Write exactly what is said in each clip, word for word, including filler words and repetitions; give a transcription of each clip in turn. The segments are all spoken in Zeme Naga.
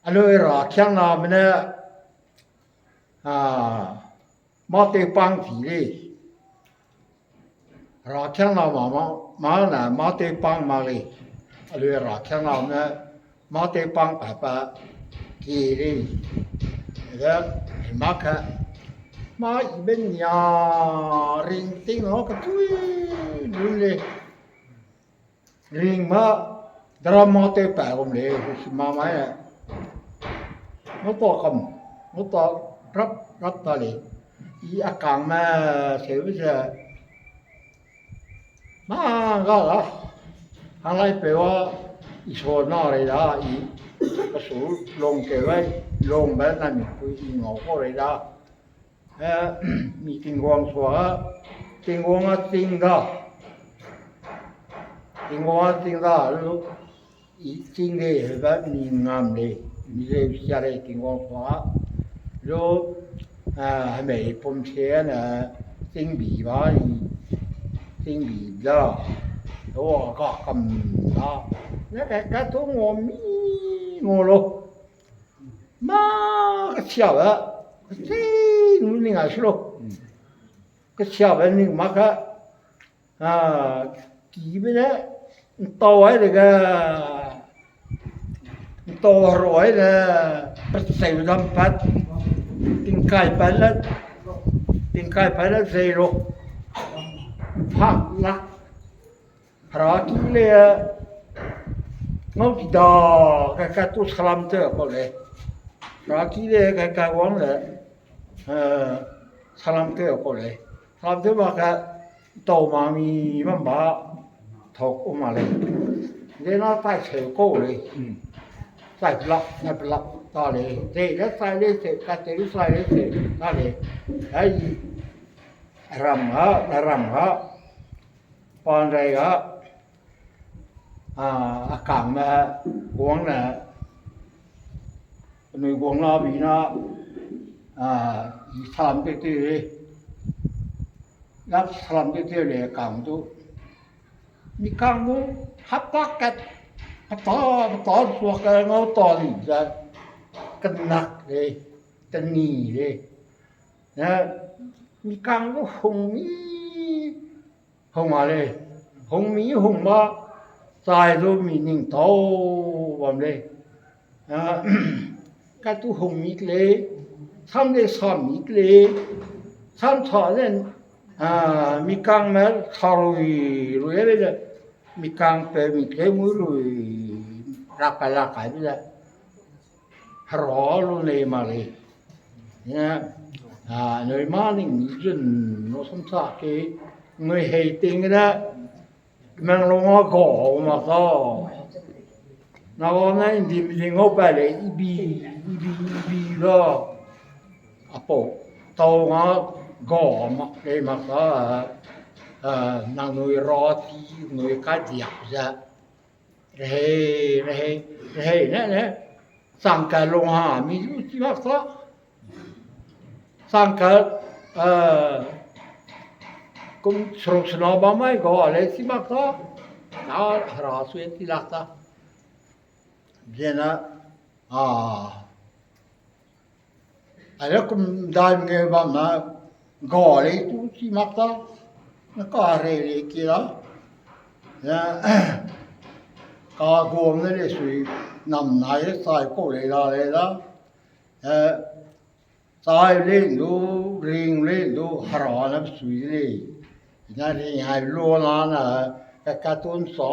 Alui ra kiangname ne, a, mâ tew pang ti lei. Ra kiangna ma, ma, ma ne mâ tew pang mak lei. Alui ra kiangname ne mâ tew pang pa pa ki lei. Ede, mâ ka, mâ ibe nia ring ting lo ka tui lun lei. Ring ma, drum mâ tew pa gum lei, husi ma mai ne. Mâ ta kam, mâ ta rap, rap ta lei. I a kangme, seube ze. Mâ ga la. Hanglai peu a, i so na rei da, i, pesu lung keu ai, lungbe na mi pui i ngau kau rei da. Eh, mi Tingwang sua, Tingwang a ting da. Tingwang a ting da, lu, i ting lei, hebe mi ngam lei, mi lei sia lei Tingwang sua. Lu, eh, hemei pum sie ne, tingbi ba, i, tingbi da. Lu, ga kam da. Ne, eh, ka tu ngau mi, ngau lo. Mâ kesiabe, kesi nu ning a su lo. Kesiabe ning mâ ka, a, kibe ne, ntau ai dege, ntau hero ai ne, petseu dam pat, tingkai pat le, tingkai pat le zei lo. Pak lak. Hera ki le, ngau ki da, ka, ka tu salam tew kau lei. Hera ki le, ka, ka wang le, eh, salam tew kau lei. Salam tew ma ka, tau ma mi bam ba, thok u ma lei. Ze na tai seu kau lei. Tai pelak, na pelak, ta lei. Ze le sai le seu, ka te le sai le seu, ta lei. Ai, ram ha, na ram ha. Pan rai ga, a, a kangme guang ne, penui guang na bi na, a, i salam tew tew lei. Lak salam tew tew lei kang du. Mi kang du, hapta kat, hapta, hapta suak ka ngau ta di ze, kenak lei, teni lei. Ne, mi kang du hung mi, hung a lei, hung mi hung ma, chai du mi ning tau bam lei. A, ka tu hung mi lei, sam lei sam mi lei, sam cha len, a, mi kangme sa rui, rui lei le, mi kang pe mi lei mui rui, rak kai lak kai bi le. Hera lu nei mak lei. Ne, a, nui ma ning zun, no sam sa ke, nui hei ting ne, meng lu nga ga mak sa. Na ga ne indi mi ling ngau pa lei, ibi, ibi, ibi ga. Apau, tau nga ga mak lei mak sa, a, nang nui ra ti, nui ka diak ze. Rehei, rehei, rehei ne, ne. Sangka lung ha, mi zu chi mak sa. Sangka, eh, kum seruk sena bam mai ga lei chi mak sa. Na hera sui chi lak sa. Zena, a, Aile kum dai ngeu bam na ga lei tu chi mak ta, na ka rei lei ki la. Ya, ka gom ne lei sui nam nai le sai kau lei la lei la. Eh, sai lei ndu, ring lei ndu, hera na sui lei. Na ring hai lo na na, ka ka tun sa,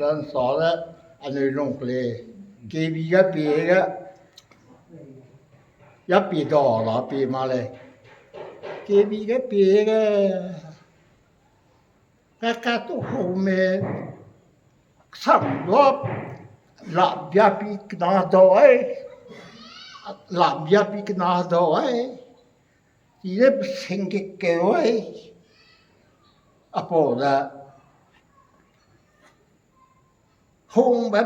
dan sa le, anui lung lei. Kebi ga pie ga, ya pie da la pie ma lei. Kebi ga pie ga, ka ka tu home, sam lo, la bia pi kena dau ai, la bia pi kena dau ai. Ile pe seng ke keu ai. Apau da. Hung be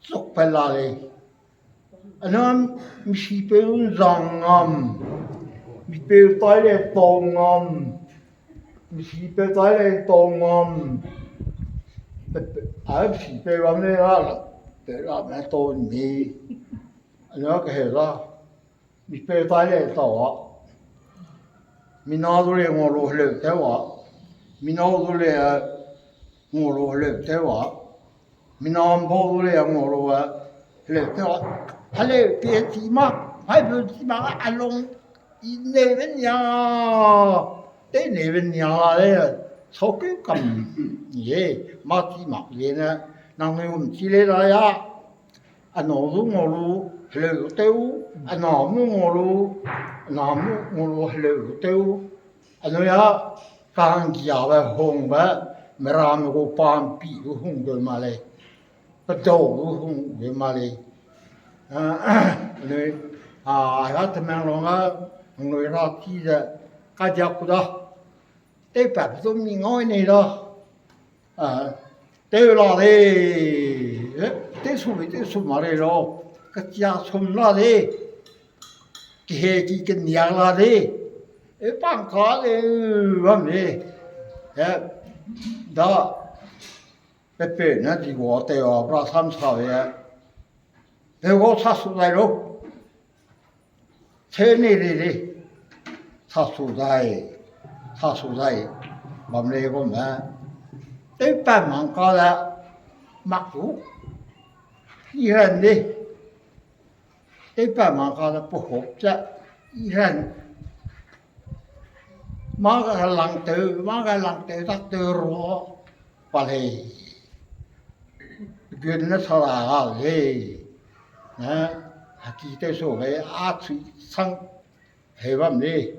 chuk pe la lei. Anam misipeu nzang ngam. Mipeu tai lei tau ngam. Misipeu tai lei tau ngam. Pe, pe, a misipeu bam lei la la. Pe rame tau mi, anui keheu da, mi pe tai le tau a. Mina du le ngau lu heleu tew a. Mina du le ngau lu heleu tew a. Mina mbau du le ngau lu a, heleu tew a. Heleu pe ti mak, hai bu ti mak a lung, i nebe nia, tei nebe nia la le, sau keu kam ye, ma ti mak le ne, nangnui gum chi le la ya. Anau du ngau lu heleu tew, anau mu ngau lu, anau mu ngau lu heleu tew. Anui a kanggiabe hungbe, meramme gu pampi du hung geu ma lei, pedau du hung geu ma lei. Anui a, a Temenglong a, anui ra ti ze, kadiak ku da, tewpatbe du mi ngau nei da. Tew la de, tew su lei, tew su ma lei lau, kechia sum la de, keheki keniak la de, e pang ka le bam de, e, da, pepeu ne di gua tew a, bra sam sa de, e gau sa su dai lau. Seu nei rei rei, sa su dai, sa su dai, bam lei gum ne, tewpat mang ka le, mak gu, i ran de, tewpat mang ka le, pehup ze, i ran, mâ ga langtew, mâ ga langtew, taktew rua, pa lei. Gun ne sa la ga lei. Ne, haki tew su lei, a chui sang, hei bam lei.